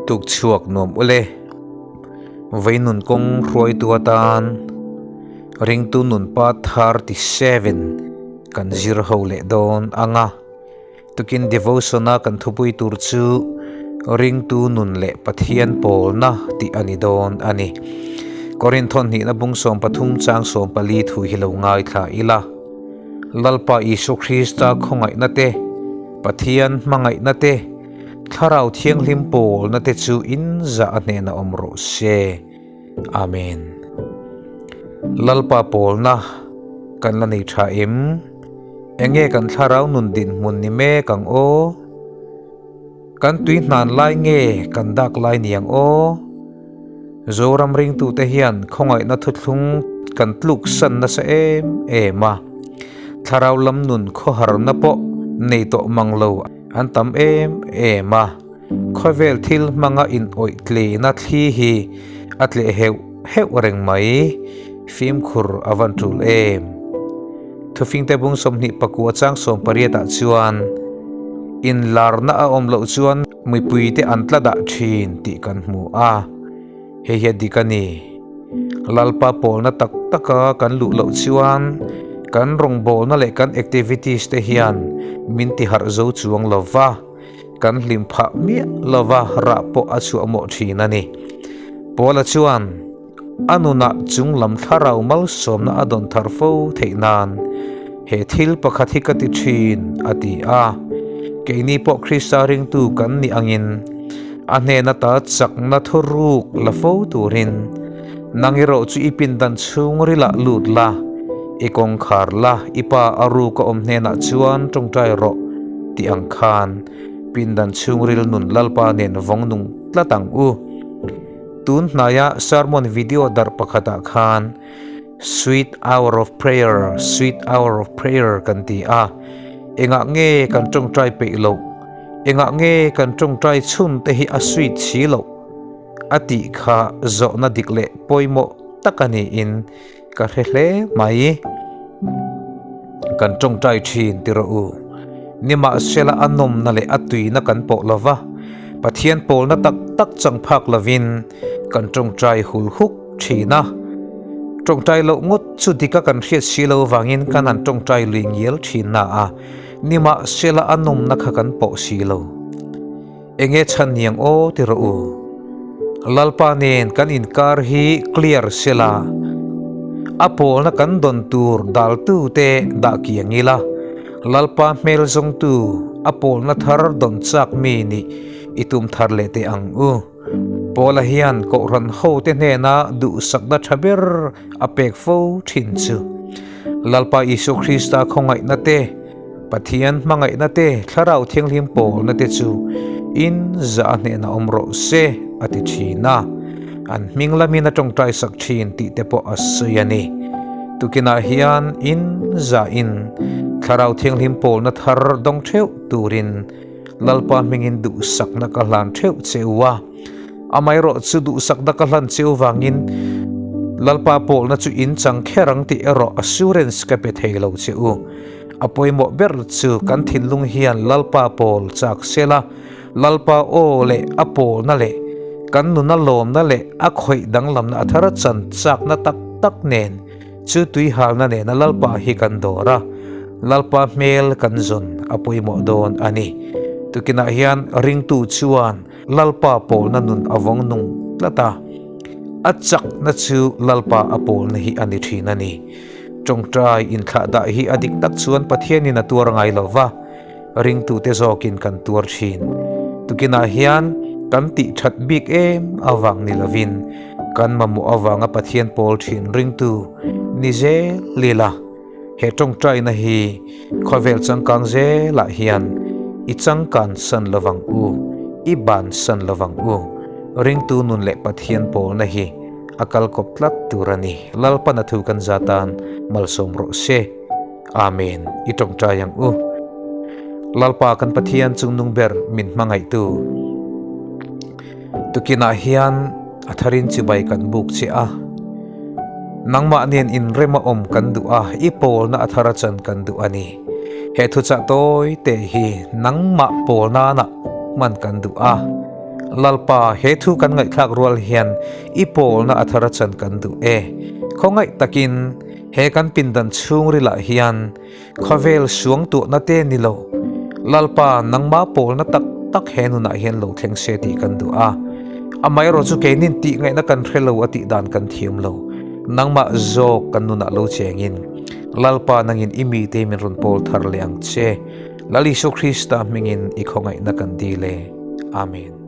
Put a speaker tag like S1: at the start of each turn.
S1: Tuk chhuak nuam ule. Veinun kawng hruaitu atan ringtu nun pa 37 kan zir ho leh dawn anga. Tukin devotion a kan thupui tur chu ringtu nun leh Pathian pawlna tih a ni dawn a ni. Korinthon hnihna bung 13 chang 14 thu hi lo ngaithla ila. Lalpa Isu Krista khawngaihna te, Pathian hmangaihna te, Thlarau Thianghlim pawlna te chu in zah a hnenah awm rawh se. Amen. Lalpa pawlna kan la nei tha em? Enge kan thlarau nun dinhmun ni mek ang aw? Kan tui hnan lai nge kan dak lai ni ang aw? Zoram ringtute hian khawngaihna thuthlung kan tluk san nasa em em a. Thlarau lam nun khawharna pawh nei tawh mang lo an tam em em a. Khawvel thil hmanga in awih tleina thli hi a tleh heuh heuh reng mai. Fimkhur a van tul em. Thufingte bung 24 chang 18 ah chuan inlarna a awm loh chuan mipuite an tla dah thin tih kan hmu a. Hei hi a dik a ni. Lalpa pawlna tak taka kan luh loh chuan kan rawngbawlna leh kan activities te hian min ti harh zo chuang lo va. Kan hlim phah miah lova rah pawh a chhuah mawh thin a ni. Paula chuan a nunah chung lam thlarau malsawmna a dawn thar fo theih nan he thil pakhat hi ka ti thin a ti a. Keini pawh Krista ringtu kan nih angin a hnen ata chakna thuruk la fo turin nang erawh chu i pindan chhungrilah lut la, i kawngkhar la, i pa a ruk a awm hnenah chuan tawngtai rawh tih ang khan pindan chhungril nun Lalpa nen vawng nung tlat ang u. Tun hnaia sermon video darh pakhatah khan Sweet hour of prayer, sweet hour of prayer kan ti a. Engah nge kan tawngtai peih loh? Engah nge kan tawngtai chhun te hi a sweet si loh? A tih kha zawhna dik leh pawimawh tak a niin ka hre hle mai. Kan tawngtai thin ti rawh u. Nimahsela a nawmna leh a tuina kan pawh lo va, Pathian pawlna tak tak chang phak lovin kan tawngtai hul huk thin a. Tawngtai loh ngawt chu dika kan hriat si lo vangin kan han tawngtai lui ngial thin na a, nimahsela a nawmna kha kan pawh si lo. Enge chhan niang aw ti rawh u. Lalpa nen kan inkar hi clear sela, a pawlna kan dawn tur daltu te dah kiang ila, Lalpa hmel zawngtu a pawlna thar dawn chak mi nih i tum thar leh teh ang u. Paula hian Kohhran hote hnena duhsakna tha ber a pek fo thin chu Lalpa Isua Krista khawngaihna te, Pathian hmangaihna te, Thlarau Thianghlim pawlna te chu in zah a hnehna awm rawh se, a ti thin a. An hming lamin a tawngtai sak thin tih te pawh a sawi a ni. Tukinah hian in zah in Thlarau Thianghlim pawlna thar dawng theuh turin Lalpa hmingin duhsakna ka hlan theuh che u a. Amaherawh chu duhsakna ka hlan cheu vangin Lalpa pawlna chu in chang kher ang tih erawh assurance ka pe thei lo che u. A pawimawh ber chu kan thinlung hian Lalpa pawl chak sela, Lalpa aw leh a pawlna leh kan nuna lawmna leh a khawih danglamna a thar chan chakna tak tak nen chu tuihalna nena Lalpa hi kan dawr a, Lalpa hmel kan zawn a pawimawh dawn a ni. Tukinah hian ringtu chuan Lalpa pawlna nun a vawng nung tlat a, a chakna chu Lalpa a pawlna hi a ni thin a ni. Tawngtai inthlah dah hi a dik tak chuan Pathianin a tuar ngai lo va, ringtute zawkin kan tuar thin. Tukinah hian kan tih that bik em avang ni lovin kan mamawh avanga Pathian pawl thin ringtu ni zel ila. He tawngtaina hi khawvel changkang zelah hian i changkan san lovang u, i ban san lovang u. Ringtu nun leh Pathian pawlna hi a kal kawp tlat tur a ni. Lalpan a thu kan zatan malsawm rawh se. Amen. I tawngtai ang u. Lalpa kan Pathian chungnung ber min hmangaihtu. Tukinah hian a tharin chibai kan buk che a. Nangmah nen inrem a awm kan duh a, i pawlna a thar a chan kan duh a ni. He thuchah tawi te hi nangmah pawl nana hman kan duh a. Lalpa, he thu kan ngaihthlak rual hian i pawlna a thar a chan kan duh e. Khawngaih takin he kan pindan chhungrilah hian khawvel suang tuahna te ni lo, Lalpa, nangma pawlna tak tak he nunah hian lo thleng se tih kan duh a. Amaherawh chu keinin tih ngaihna kan hre lo a tih dan kan thiam lo. Nangmah zawk kan nunah lo chengin Lalpa nangin i mite min rawn pawl thar leh ang che. Lal Isu Krista hmingin i khawngaihna kan dil e. Amen.